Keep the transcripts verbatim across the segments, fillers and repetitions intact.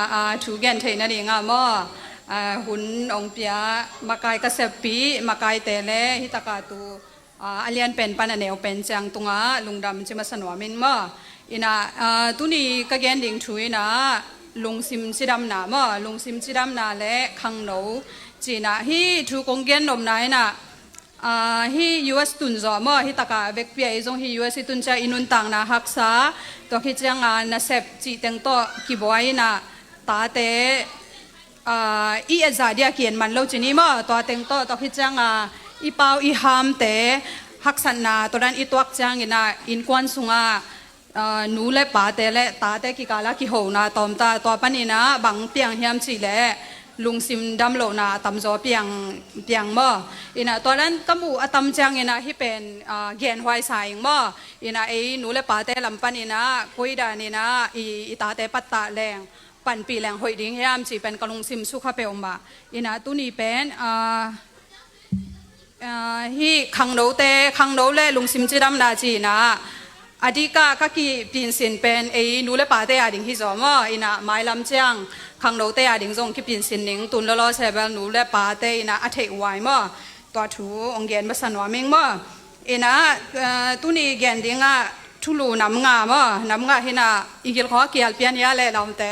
Aa, thu gen theih nadingah maw, aa, hun hong pia makai ka seppih makaite le hi takah tu, aa, a lian pen pan a neu pen ciang tungah lungdam ci masa nuam ing maw. Inah, aa, tuni ka gen ding thu inah lungsim cidamna maw, lungsim cidamna le khangno ci inah hi thu kong gen nopna inah, aa, hi U S tun zawh maw, hi takah vekpi ah i zong hi U S i tun ciang i nuntakna haksa, tua khit ciangah nasep cih teng tawh kibuai inah tate, aa, i etzah dia ki-en man lo ci ni maw, tua teng tawh, tua khit ciangah i pau i hamte haksatna tua dan i tuak ciang inah innkuan sungah, aa, nu le pate le tate kikala kihona tawmta, tua pan inah bang piang hiam cih leh lungsim damlohna a tamzaw piang, piang maw. Inah tua dan ka muh a tam ciang inah hi pen, aa, genhuai sa ing maw. Inah ei nu le pate lam pan inah koidan inah i, i tate pattah leng panpih leng hoih ding hiam cih pen ka lungsim sukha peuhmah. Inah tuni pen, aa, aa, hi khangnote, khangno le lungsim cidamna ci inah a dikah ka kipinsin pen ei nu le pate a ding hi zaw maw. Inah mailam ciang khangnote a ding zong kipinsin ning, tun lawlaw sebel nu le pate inah a theih uai maw. Tua thu hong gen masa nuam ing maw. Inah, aa, tuni gen dingah thulu nam nga maw, nam nga hi inah i gilkhawng a kial pian ia le lawmte.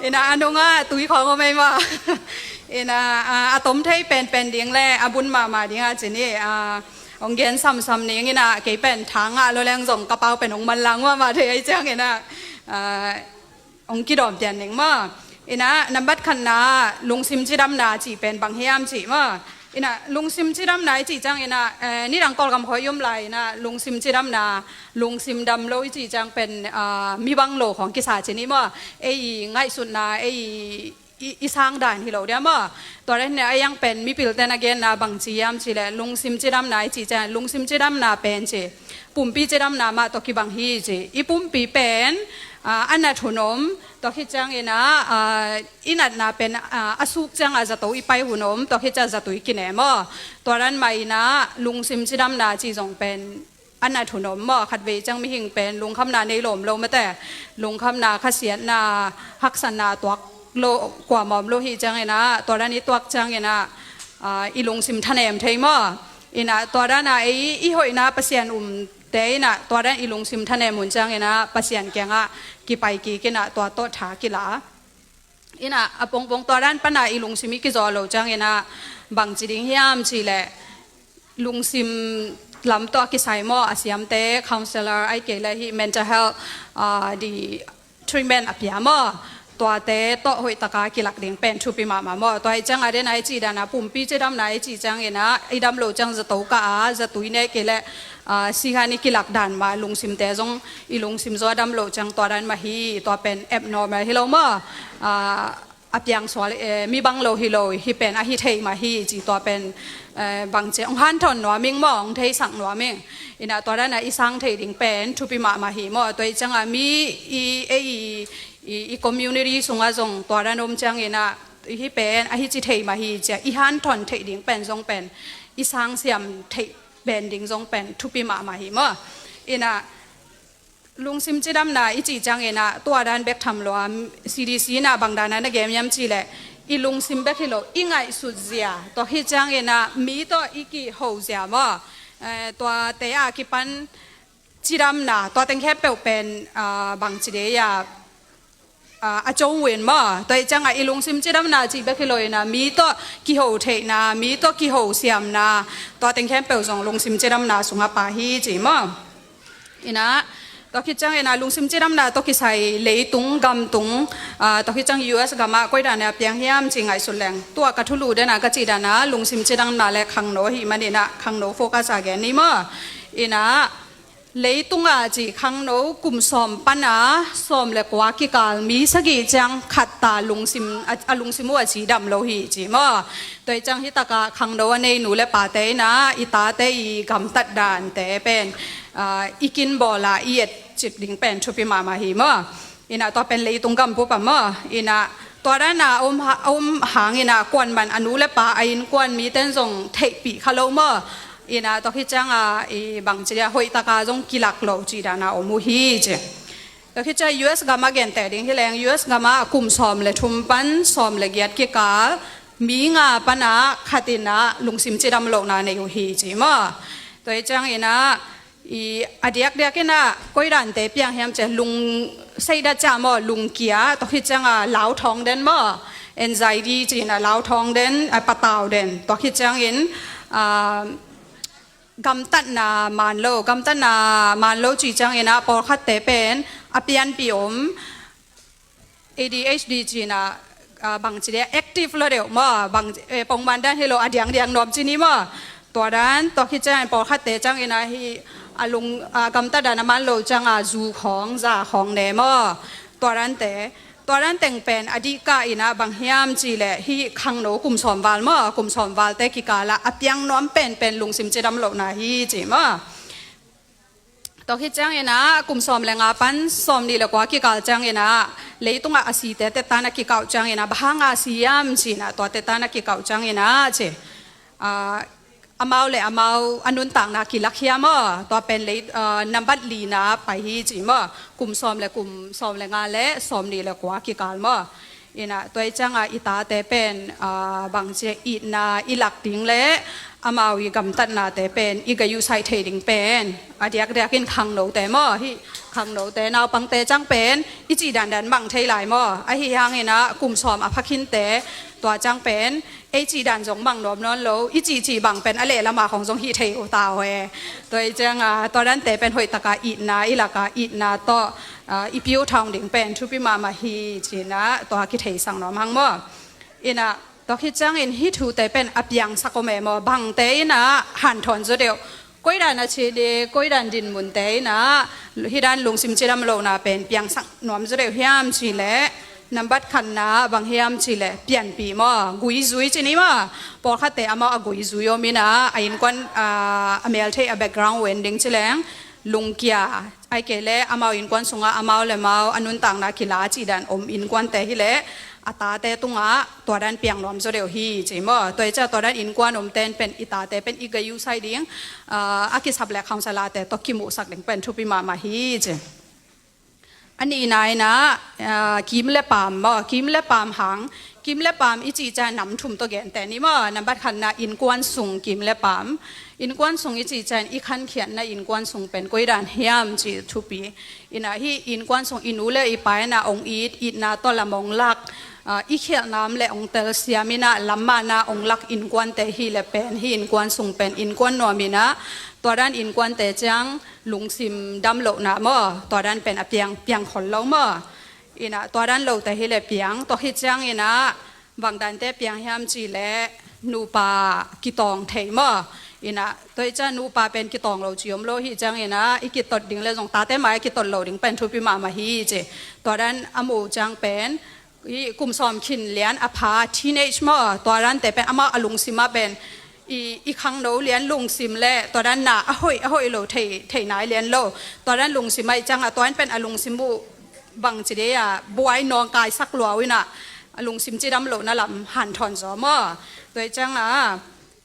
Inah a nungah tui khawng om ei maw. Inah, aa, a tom thei penpen ding le a bun mahmah dingah ci ni, aa, hong gen samsam ning inah kei pen tha ngah lo leng zong ka pau pen hong manlang mahmah thei ei ciang inah, aa, hong kidawm pian ning maw. Inah nambat khatna lungsim cidamna cih pen bang hiam cih maw. Inah lungsim cidamna i cih ciang inah, eh, nidang Kawlgam khawng i om lai inah lungsim cidamna, lungsim dam lo i cih ciang pen, aa, mi bang lo khawng kisa ci ni maw. Ei i ngaihsutna, ei i, i sang dan hi lo dia maw. Tua dan inah a yang pen mipilte na genna bang ci hiam cih leh lungsim cidamna i cih ciang lungsim cidamna pen ci pumpi cidamna mah tawh kibang hi ci. I pumpi pen, aa, a nat hun om, tua khit ciang inah, aa, i natna pen, aa, a suk ciangah zato i pai hun om, tua khit ciang zatui kinem aw. Tua dan mah inah lungsim cidamna cih zong pen a nat hun om maw. Khatvei ciang mihing pen lungkhamna nei lawm lo mate, lungkhamna, khasiatna, haksatna tuak lo kuamah om lo hi ciang inah, tua dan i tuak ciang inah, aa, i lungsim thanem thei maw. Inah tua dan a ei i hoihna Pasian umte inah tua dan i lungsim thanem hun ciang inah Pasian kiangah kipai kik inah tua tawh tha kila. Inah a pongpong tua dan pan a i lungsim i kizaw lo ciang inah bang ci ding hiam cih leh lungsim lam tawh a kisai maw, a siamte, counselor, ahih kei leh hih mental health, aa, di treatment a pia maw, tuate tawh hoih taka kilak ding pen thupi mahmah maw. Tua ahih ciang a den a i cih dan a pumpi cidamna i cih ciang inah i dam lo ciang zato kah a, zatui ne kei leh, aa, sikhan i kilak dan mah lungsimte zong i lungsim zaw a dam lo ciang tua dan mah hi, tua pen abnormal hi lo maw. Aa, a piangsual, eh, mi bang lo hi lo, hih pen ahi thei mah hi ci, tua pen, eh, bangci hong hanthawn nuam ing maw, hong theisak nuam ing. Inah tua dan a i sang thei ding pen thupi mahmah hi maw. Tua ahih ciang a mi i, ei i, i, i community sungah zong tua dan om ciang inah hih pen ahi ci thei mah hi ci a i hanthawn theih ding pen zong pen i sang siam theih pen ding zong pen thupi mahmah hi maw. Inah lungsim cidamna i cih ciang inah tua dan bek tham lua, C D C inah bang dan a na gen hiam cih leh i lungsim bek hi lo, i ngaihsut zia, tua hi ciang inah mi tawh i kiho zia maw. Eh, tuate a kipan cidamna, tua teng khempeuh pen, ah, bang ci dei a, ah, a co uh in maw. Tua ahih ciang a i lungsim cidamna cih bek hi lo inah mi tawh kiho theihna, mi tawh kiho siamna, tua teng khempeuh zong lungsim cidamna sungah pha hi ci maw. Inah, tua khit ciang inah lungsim cidamna tawh kisai leitung gamtung, aa, tua khit ciang U S gamah koi dan a piang hiam ci ngaihsut leng, tua ka thulu den a ka cih dan a lungsim cidamna le khangno ahih man inah khangno focus a gen ni maw. Inah leitung a cih khangno kum sawm pan a sawm le kua kikal mi sagih ciang khat ta lungsim a, a lungsim uh a cidam lo hi ci maw. Tua ahih ciang hih takah khangno a nei nu le pate inah i tate i gamtat dante pen, aa, i kinbawl a i etcik ding pen thupi mahmah hi maw. Inah tua pen leitung gam bup a maw. Inah tua dan a om ha-, om hang inah kuaman a nu le pa, a innkuan mite in zong theihpih kha lo maw. Inah tua khit ciang a i bang ci dia, hoih taka zong kilak lo cih dan a om uh hi ci. Tua khit ciang U S gam a genteh ding hi leng, U S gam ah kum sawm le thum pan sawm le giat kikal mi nga pan ah khat in ah lungsim cidam lohna nei uh hi ci maw. Tua hi ciangin ah i a diakdiak in ah koi dante piang hiam ci a, lung seidat ciang maw, lungkia, tua khit ciang a lauthawng den maw, anxiety ci in ah lauthawng den, a patau den, tua khit ciangin ah gamtatna man lo, gamtatna man lo ci ciangin ah pawlkhatte pen a pianpih om, A D H D ci in ah, ah, bangci dia active lo deuh maw, bang, eh, pongman dan hi lo, a diangdiang nuam ci ni maw. Tua dan, tua khit ciangin pawlkhatte ciangin ah hih a lung, ah, gamtat dan a man lo ciang a zu khawng, za khawng ne maw. Tua dante, tua dan teng pen a dihkah in ah bang hiam cih leh hih khangno kum sawm val maw, kum sawm valte kikal ah a piang nuam penpen lungsim cidam lohna hi ci maw. Tua khit ciangin ah kum sawm le nga pan sawm nih le kua kikal ciangin ah leitungah a site tettan a kikauh ciangin ah bang hang a si hiam ci in ah, tua tettan a kikauh ciangin ah ci, ah, amau le amau a nuntakna kilakkhia maw, tua pen lei, ah, nambat lina pai hi ci maw, kum sawm le kum sawm le nga le sawm nih le kua kikal maw. In ah tua hi ciang a i tate pen, ah, bangci itna i lak ding le amau i gamtatnate pen i gayuhsaih thei ding pen a diakdiak in khangnote maw, hih khangnote naupangte ciang pen i cih dandan mang thei lai maw. Ahi hangin ah kum sawm a pha khinte tua ciang pen ei cih dan zong mang nuam nawn lo, i cihcih bang pen a lehlam a khawng zong hih thei uh ta uh e. Tua hi ciang a tua dante pen hoih taka itna i lak a, itna tawh, ah, i piu thaung ding pen thupi mahmah hi ci in ah tua kitheisak nuam hang maw. In ah tua khit ciangin hih thute pen a piangsak om e maw, bangte in ah hanthawn zaw deuh. Koi dan a ci ding, koi dan dinmunte in ah hih dan lungsim cidam lohna pen piangsak nuam zaw deuh hiam cih leh, nambat khatna bang hiam cih leh pianpih maw, guizui ci ni maw. Pawlkhatte amau a guizui om in ah a innkuan, ah, a meltheih a background wen ding ci leng lungkia, ahih kei leh amau innkuan sungah amau le amau a nuntakna kila cih dan om innkuante hi leh a tate tungah tua dan piang nuam zaw deuh hi ci maw. Tua hi ciang tua dan innkuan omte in pen i tate pen i gayuhsaih ding, ah, a kisap le counselor-te tawh kimuhsak ding pen thupi mahmah hi ci. A nihna in ah, ah, kim le paam maw, kim le paam hang, kim le paam i cih ciang nam thum tawh genteh ni maw. Nambat khatna innkuan sung kim le paam, innkuan sung i cih ciang i khankhiatna innkuan sung pen koi dan hiam cih thupi. In ah hih innkuan sung i nu le i pa in ah ong it, itna tawh lam ong lak, ah, i khialhna om leh ong telsiam in ah lam man ah ong lak innkuante hi leh pen hih innkuan sung pen innkuan nuam in ah tua dan innkuante ciang lungsim dam lohna maw, tua dan pen a piang, piang khol lo maw. In ah tua dan lote hi leh piang, tua khit ciangin ah bang dante piang hiam cih leh nupa kitawng thei maw. In ah tua hi ciang nupa pen kitawng lo ci om lo hi ciangin ah i kitot ding le zong tate mai a kitot lo ding pen thupi mahmah hi ci. Tua dan a mu ciang pen hih kum sawm khin lian a pha teenage maw, tua dante pen amau a lungsim ah pen i, i khangno lian lungsim le tua dan na a hoih, a hoih lo thei, thei nai lian lo. Tua dan lungsim ah i ciang a tua in pen a lungsim uh bangci dei a buai nawngkaisak lua uh in ah a lungsim cidam lohna lam hanthawn zaw maw. Tua hi ciang a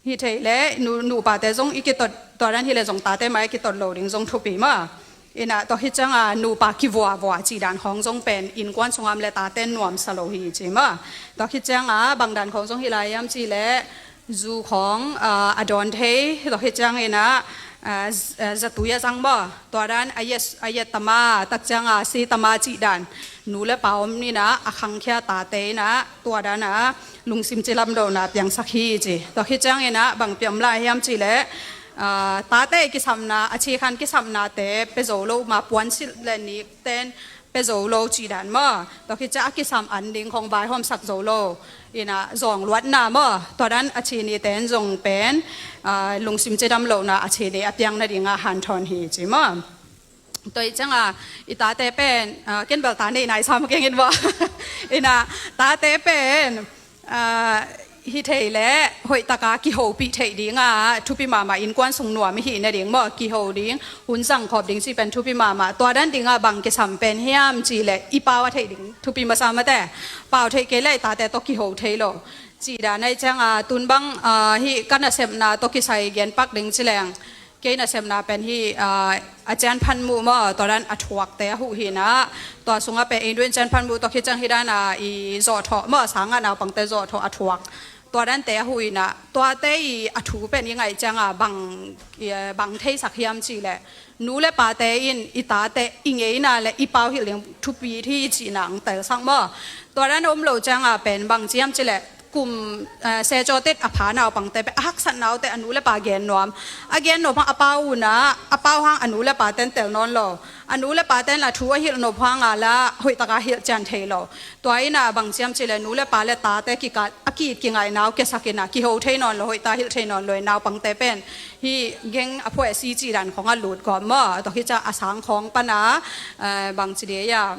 hih thei leh nu, nupate zong i kitot, tua dan hi leh zong tate mai a kitot lo ding zong thupi maw. In ah tua khit ciang a nupa kivuavua cih dan khawng zong pen innkuan sung ah om leh tate nuamsa lo hi ci maw. Tua khit ciang a bang dan khawng zong hi lai hiam cih leh zu khawng, ah, a dawn thei, tua khit ciangin ah, ah, z-, ah, zatui a zang maw. Tua dan a yet, a yet tama, tak ciang a si tama cih dan nu le pa om in ah a khangkhia tate in ah tua dan a lungsim cidam lohna piangsak hi ci. Tua khit ciangin ah bang piang lai hiam cih leh, ah, tate kisapna, a cikhan kisapnate pia zo lo ma, puansilh le nikte in pia zo lo cih dan maw. Tua khit ciang a kisam an ding khawng vaihawmsak zo lo. In ah zawng luatna maw. Tua dan a ci nite in zong pen, ah, lungsim cidam lohna a ci ni a piang nading ah hanthawn hi ci maw. Tua hi ciang a i tate pen, ah, ken bel ta nei nai sam keng in maw. In ah tate pen, ah, hi thei leh hoih taka kihopih theih ding ah thupi mahmah, innkuan sung nuam i hih nading maw, kiho ding, hun zang khawm ding cih pen thupi mahmah. Tua dan ding ah bang kisam pen hiam cih leh i pau a theih ding thupi masa mate. Pau theih kei leh i tate tawh kiho thei lo. Cih dan ah hi ciang a tun bang, ah, hih ka nasepna tawh kisai gen pak ding ci leng Kei nasepna pen hih, ah, a cianphan muh maw, tua dan a thuakte a huh hi in ah, tua sungah pen ei nu in cianphan muh tua khit ciang hih dan a i zawhthawh maw, sang ah naupangte zawhthawh a thuak, tua dante a huh in ah, tuate i a thu pen i ngaih ciang a bang, i, bang theisak hiam cih leh, nu le pate in i tate i ngeina le i pau hilh ding thupi hi cihna ang telsak maw. Tua dan om lo ciang a pen bang ci hiam cih leh, kum, eh, se cawtet a pha naupangte pen a haksatna uh teh a nu le pa gen nuam. A gen nop hang a pau uh in ah, a pau hang a nu le paten tel nawn lo. A nu le paten la thu a hilh nop hang a la hoih taka hilh cian thei lo. Tua in ah bang ci hiam cih leh nu le pa le tate kikal a ki-it kingaihna uh kiasak in ah kiho thei nawn lo, hoih ta hilh thei nawn lo in naupangte pen hih geng a phuaisi cih dan khawng a lut gawp maw. Tua khit ciang a sang khawng pan a, eh, bang ci ding a,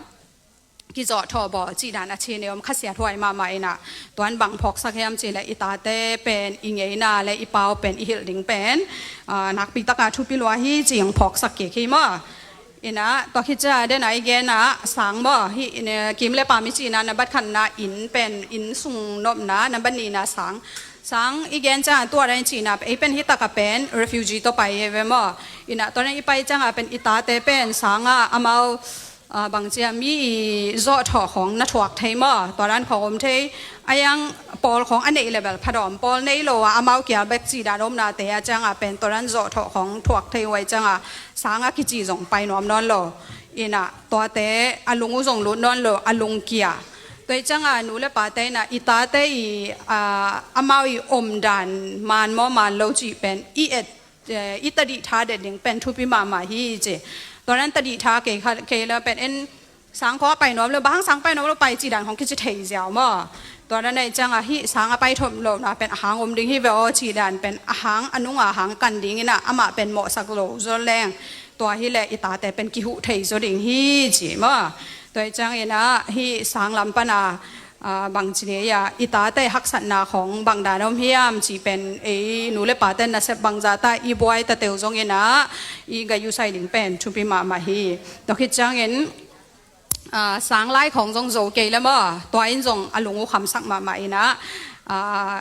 kizawhthawh bawl cih dan a cih ni om khasiat huai mahmah in ah, tuan bang phawksak hiam cih leh i tate pen i ngeina le i pau pen i hilh ding pen, ah, nakpi taka thupi lua hi cih ang phawksak kik hi maw. In ah, tua khit ciang a den a i gen a sang maw, hih in, eh, kim le pam i cihna nambat khatna inn pen, inn sung nopna, nambat nihna sang. Sang i gen ciang a tua dan i cihna ei pen hih tak a pen refugee tawh pai hi ve maw. In ah tua dan i pai ciang a pen i tate pen sang ah amau ah, bang ci a mi i zawhthawh khawng na thuak thei maw, tua dan khawng om thei. A yang pawl khawng a neih le bel pha dawm, pawl nei lo a amau kial bek cih dan omnate a ciang a pen tua dan zawhthawh khawng thuak thei uh ahih ciang a sang a kici zong pai nuam nawn lo. In ah tuate a lung uh zong lut nawn lo, a lung kia. Tua ahih ciang a nu le pate in ah i tate i, ah, amau i omdan man maw man lo cih pen i et, eh, i tadih tha det ding pen thupi mahmah hi ci. Tua dan tadih tha kei kha, kei la pen en sang khawng a pai nuam lo, bang hang sang pai nuam lo pai cih dan khawng kici thei ziau maw. Tua dan ahih ciang a hih sang a pai thawm lohna pen a hang om ding hi ve aw cih dan pen a hang a nung a hang kan ding in ah amah pen mawhsak lo zaw leng, tua hi leh i tate pen kihuh thei zaw ding hi ci maw. Tua ahih ciang in ah hih sang lam pan a, ah, bang ci ding a, i tate haksatna khawng bang dan om hiam cih pen ei nu le pate nasep bangzah ta i buai ta teuh zong in ah i gayusai ding pen thupi mahmah hi. Tua khit ciangin, ah, sang lai khawng zong zo kei le maw, tua in zong a lung uh khamsak mahmah in ah, ah,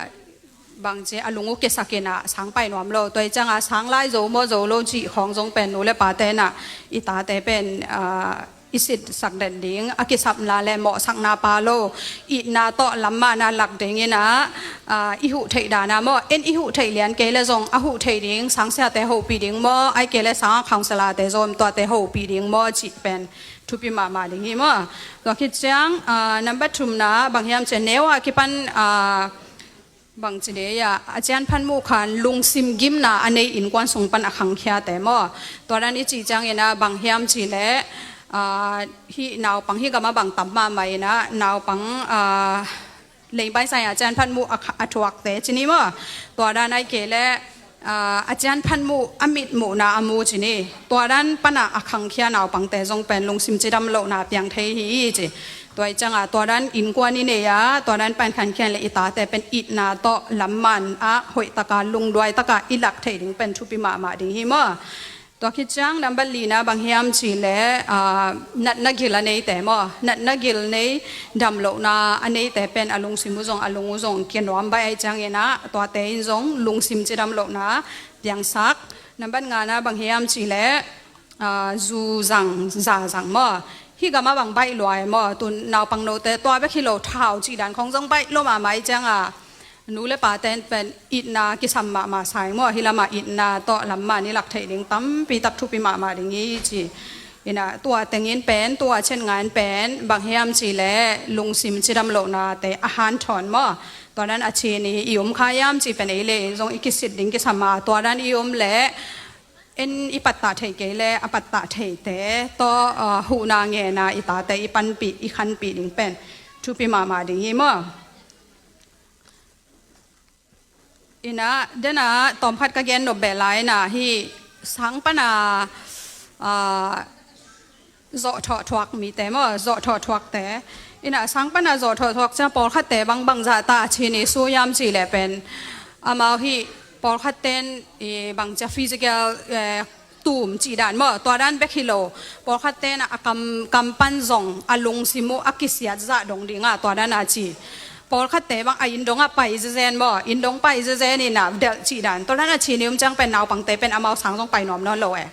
bang ci a lung uh kiasak in ah sang pai nuam lo. Tua ahih ciang a sang lai zo maw zo lo cih khawng zong pen nu le pate in ah i tate pen, ah, i sitsak den ding, a kisapna le mawhsakna pha lo, itna tawh lamman a lak ding in ah, ah, i huh theih dan a maw, en i huh theih lian kei le zong a huh theih ding sangsiate hopih ding maw, ahih kei le sang a counsellor-te zong tuate hopih ding maw cih pen thupi mahmah ding hi maw. Tua khit ciang, ah, nambat thumna bang hiam cih leh neu a kipan, ah, bang ci ding a, a cianphan muh khan lungsim gimna a nei innkuan sung pan a khangkhiate maw. Tua dan i cih ciangin ah bang hiam cih leh, ah, hih naupang hih gam a bang tam mahmah in ah naupang, ah, leibai sai a cianphan muh a kha-, a thuakte ci ni maw. Tua dan ahih kei leh, ah, a cianphan muh a mit muhna a mu ci ni. Tua dan pan a a khangkhia naupangte zong pen lungsim cidam lohna piang thei hi ci. Tua ahih ciang a tua dan innkuan i nei a, tua dan pan khangkhia le i tate pen itna tawh lamman a hoih taka lungduai taka i lak theih ding pen thupi mahmah ding hi maw. Tua khit ciang nambat lina bang hiam cih leh, ah, natna gil a neite maw, natna gil nei, damlohna a neite pen a lungsim uh zong a lung uh zong kia nuam baih ahih ciangin ah tuate in zong lungsim cidam lohna piangsak. Nambat ngana bang hiam cih leh, ah, zu zang, za zang maw. Hih gam a bang baih lua e maw, tu naupang note tua bek hi lo, thau cih dan khawng zong baih lua mahmah ahih ciang a nu le paten pen itna kisam mahmah sa ing maw, hih lam a itna tawh lamman i lak theih ding tampi tak thupi mahmah ding hi ci. In ah tua tengin pen, tua chet ngan pen bang hiam cih leh lungsim cidam lohnate a hanthawn maw. Tua dan a ci ni, i om kha hiam cih pen ei le ei zong i kisit ding kisam a, tua dan i om leh en i pattah theih kei leh a pattah theihte tawh, ah, huhna ngenna i tate i panpih, i khanpih ding pen thupi mahmah ding hi maw. In ah, den ah tawmkhat ka gen nop beh lai in ah hih sang pan a, ah, zawhthawh thuak mite maw, zawhthawh thuakte. In ah sang pan a zawhthawh thuak ciang pawlkhatte bang bangzah ta a ci ni, su hiam cih leh pen amau hih pawlkhatten i bang cia physical, eh, tum cih dan maw, tua dan bek hi lo. Pawlkhatten ah a kam, kam pan zong a lungsim uh a kisiat zah dong ding a, tua dan a ci. Pawlkhatte bang a inn dongah pai zezen maw, inn dong pai zezen in a delh cih dan. Tua dan a ci ni um ciang pen naupangte pen amau sang zong pai nuam nawn lo e.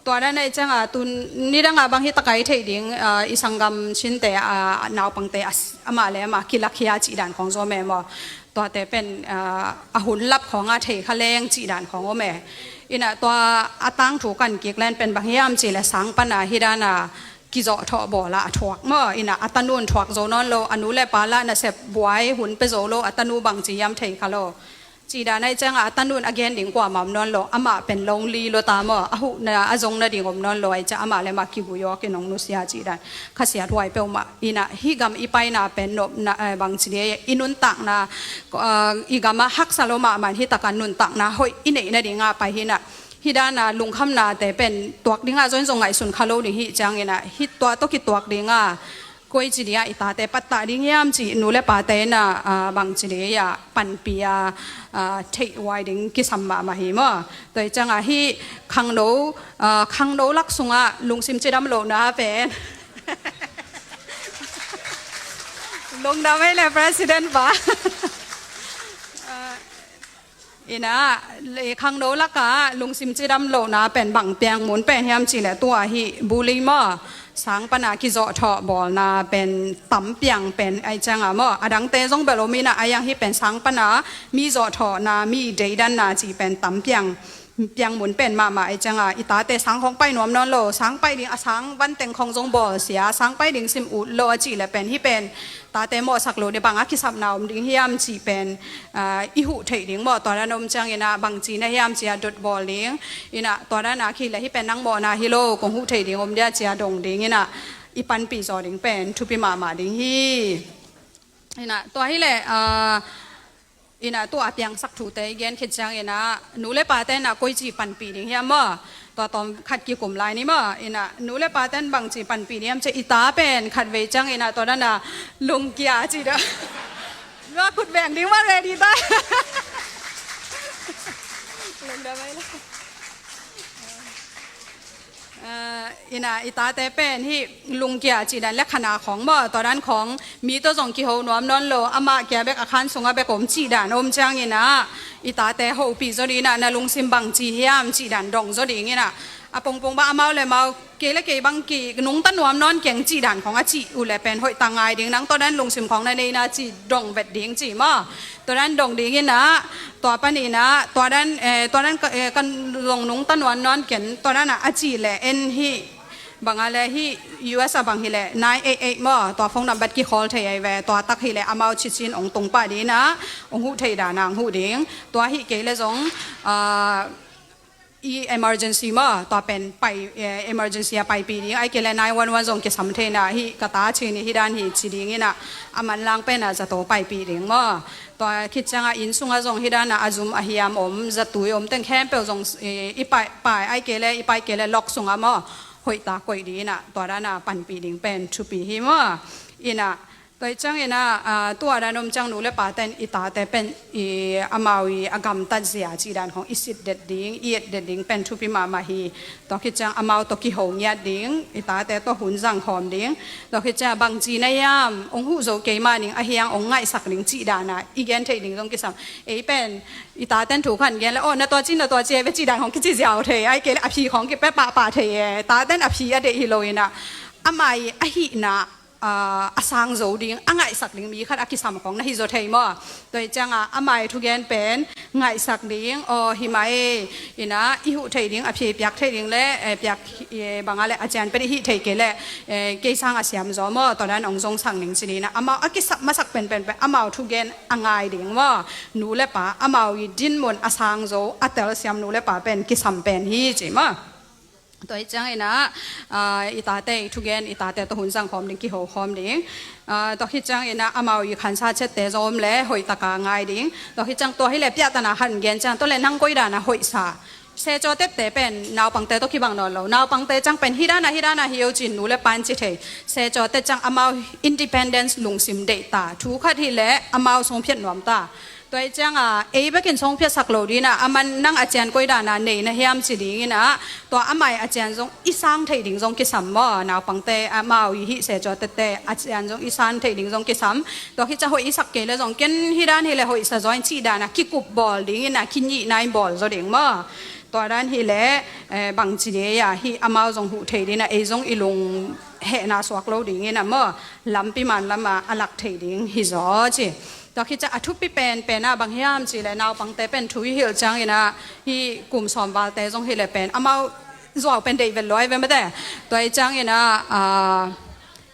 Tua dan a i ciangah tun nidangah bang hi takai theih ding, ah, i sanggam sinte, ah, naupangte a s-, amah le amah kilakhia cih dan khong zaw me maw. Tuate pen, ah, a hun lap khawngah thei kha leng cih dan khong om e. In a tua a tangthu kan kik len pen bang hiam cih le sang pana hi dan a kizawhthawh bawla a thuak maw, in a a tanun thuak zo nawn lo, a nu le pa la nasep buai hun pe zo lo, a tanu bang ci hiam thei kha lo. Cih dan a i ciangah a tanun a gen ding kuamah om nawn lo, amah pen lonely lo ta maw, a huhna a zong nading om nawn lo a i ciang amah le amah kiguh awk in hong nusia cih dan. Khasiat huai peuhmah in a hih gam i paina pen nopna, eh, bang ci dia i nuntakna, eh, i gamah haksa lo mahmah in hih takah nuntakna hoih i neih nadingah pai hi in a hih dan a lungkhamnate pen tuak dingah zong zong ngaihsun kha lo ding hi ciangin a hih tua tawh kituak dingah koi ci dingah i tate pattah ding hiam cih nu le pate in a, ah, bang ci dingah panpih a, ah, theih huai ding kisam mahmah hi maw. Tua i ciangah hih khangno, ah, khangno lak sungah lungsim cidam lohna pen lungdam ei le President pa. Ah, in a, le khangno lakah lungsim cidam lohna pen bang piang mun pen hiam cih le tua hih bully maw, sang pana kizawhthawh bawlna pen tam piang pen a i ciangah maw, a dangte zong bel om in a, a yang hih pen sang pana mi zawhthawhna, mi deidanna cih pen tam piang, piang mun pen mahmah a i ciangah i tate sang khong pai nuam nawn lo, sang pai ding a sang vanteng khong zong bawlsia, sang pai ding sim ut lo a cih le pen hih pen tate mawhsak lo ding bang a kisapna om ding hiam cih pen, ah, i huh theih ding maw, tua dan om ciangin a bang ci na hiam ci a dot bawl ding. In a tua dan a khi le hih pen nang mawhna hi lo, kong huh theih ding om dia ci a dong ding in a i panpih zaw ding pen thupi mahmah ding hi. In a tua hi le, ah, in a tua a piangsak thute i gen khit ciangin a nu le pate in a koi ci panpih ding hiam maw? Tua tawm khat kikum lai ni maw? In a nu le pate in bang ci panpih ding hiam ci i ta pen khat vei ciangin a tua dan a lungkia ci dah. Lua khut beng ding maw ready ta. Lungdam ei la. Ah, in a i tate pen hih lungkia cih dan le khana khong maw, tua dan khong mi tawh zong kiho nuam nawn lo, amah kia bek a khan sungah bek om cih dan om ciangin a i tate hopih zaw ding in a na lungsim bang ci hiam cih dan dong zaw ding in a a pongpong bang amau le mau kei le kei bang ki nungta nuam nawn keng cih dan khong a cih uh le pen hoih ta ngai ding, nang tua dan lungsim khong na nei na cih dong vet ding ci maw. Tua dan dong ding in a, tua pan in a, tua dan, eh, tua dan ka, eh, kan zong nungta nuam nawn ken, tua dan a, a cih le en hih bang a le hih U S a bang hi le nine eight eight maw, tua phone number kikhawl thei ei ve, tua tak hi le amau cicin ong tung pah ding in a, ong huh thei dan a ong huh ding, tua hih kei le zong, ah, i emergency maw, tua pen pai, eh, emergency a paipih ding, ai kei le nine one one zong kisam thei in a, hih ka ta ci ni hih dan hi ci ding in a, a manlang pen a zato paipih ding maw. Tua khit ciangah inn sungah zong hih dan a a zum a hiam om, zatui om teng khempeuh zong, eh, i pai, pai, ai kei le, i pai kei le lok sungah maw, hoih ta koih ding in a, tua dan a panpih ding pen thupi hi maw. In a, tua i ciangin a, ah, tua dan om ciang nu le pate in i tate pen i amau i a gamtat zia cih dan khong i sit det ding, i et det ding pen thupi mahmah hi. Tua khit ciang amau tawh kiho ngiat ding, i tate tawh hun zang khawm ding. Tua khit ciang bang ci na hiam, ong huh zo kei mah ning a hiang ong ngaihsak ding cih dan a i gen theih ding zong kisam. Ei pen i tate in thu khat gen le, aw, na tua ci, na tua ci, ei ve cih dan khong kici ziau thei, ai kei le a phi khong kipia pahpah thei e. Tate in a phi a deih hi lo in a, amah i a hihna ah, a sang zo ding, a ngaihsak ding mi khat a kisam khong na hi zaw thei maw. Tua i ciangah amah i thugen pen ngaihsak ding, aw, hi mah e, in a i huh thei ding, a phi piak thei ding le, eh, piak, eh, bang a le a cian pen i hih thei kei le, eh, kei sang a siam zaw maw, tua dan ong zong sang ning ci ni in a, amau a kisap masak pen pen pen amau thugen a ngai ding maw. Nu le pa amau i dinmun a sang zo, a telsiam nu le pa pen kisam pen hi ci maw. Tua hi ciangin a, ah, i tate i thugen, i tate tawh hun zang khawm ding, kiho khawm ding. Ah, tua hi ciangin a, amau i khansa ciatte zong om le, hoih taka ngai ding. Tua hi ciang tua hi le piahtana han gen ciang, tua le nang koi dana hoihsa. Secaw tette pen, naupangte tawh kibang nawn lo. Naupangte ciang pen, hi dana, hi dana hi o cin nu le pan ci thei. Secaw tette ciang amau independence lungsim deih ta. Thu khat hi le, amau sung phiat nuam ta. Tua i cianga ei bekin song phiatsak lo dinga, aman nang a cian koi dana nei na hiam ci dinginah, tua amai a cian zong i sang theih ding zong kisam maw, naupangte amau i hih se cuatete a cian zong i sang theih ding zong kisam. Tua khitsa hoih i sak kei le zong ken hi dan hi le hoih sa zaw in cih dana kikup bawl dingina, kinihna in bawl zaw ding maw. Tua dan hi le, eh, bangci dei a hih amau zong huh thei dina, ei zong i lung hehna suak lo dingina maw, lampi man lama a lak thei ding hi zaw ci. Tua khitsa a thupi pen pena bang hiam ci le naupangte pen thu i hilh ciangina, hih kum sawm valte zong hi le pen amau zuau pen deih vet luai ve mate. Tua i ciangina, ah,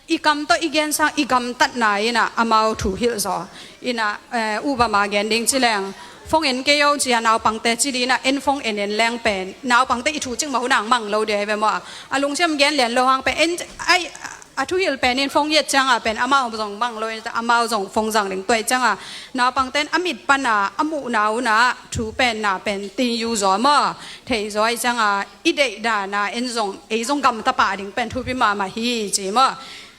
i kam tawh i gen sang i gamtatna ina amau thu hilh zaw. Ina, eh, u bama gen ding ci leng, fong en kei o cia naupangte ci dina en fong en en leng pen naupangte i thu cik mah hunang mang lo dei ve maw. A lungsiam gen lian lo hang pen en, ai, a thuhilh pen in fong yet cianga pen amau zong mang lo in amau zong fong zang ding. Tua i cianga naupangten a mit pana a muhna una thu pen na pen tin yu zaw maw, thei zaw i cianga i deih dana en zong ei zong gamta pah ding pen thupi mahmah hi ci maw.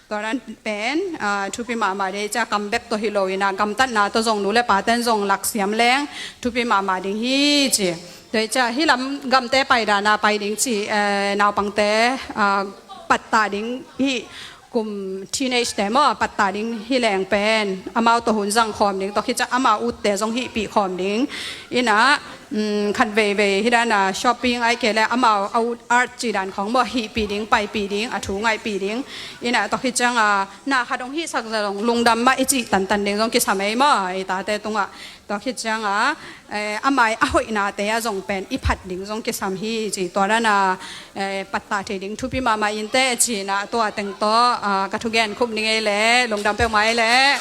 Tua dan pen, ah, thupi mahmah dei cia kam bek tawh hi lo ina gamtatna tawh zong nu le paten zong laksiam leng thupi mahmah ding hi ci. Tua i cia hi lam gamte pai dana pai ding ci, eh, naupangte, ah, pattah ding hi kum teenage te maw, pattah ding hi leng pen amau tawh hun zang khawm ding, tua khitsa amau utte zong hihpih khawm ding. Ina, um, khat veivei hi dana shopping ai kei le amau out art ci dan khawng maw, hihpih ding, paipih ding, a thu ngaihpih ding. Ina tua khit cianga na khat hong hihsak zalong lungdam mah i cih tantan ding zong kisam ei maw, i tate tungah. Tua khit cianga, eh, amai a hoihnate a zong pen i phat ding zong kisam hi ci. Tua dana, eh, pattah thei ding thupi mahmah inte cina tua teng tawh, ah, ka thugen khum ning ei le, lungdam peuhmah ei le.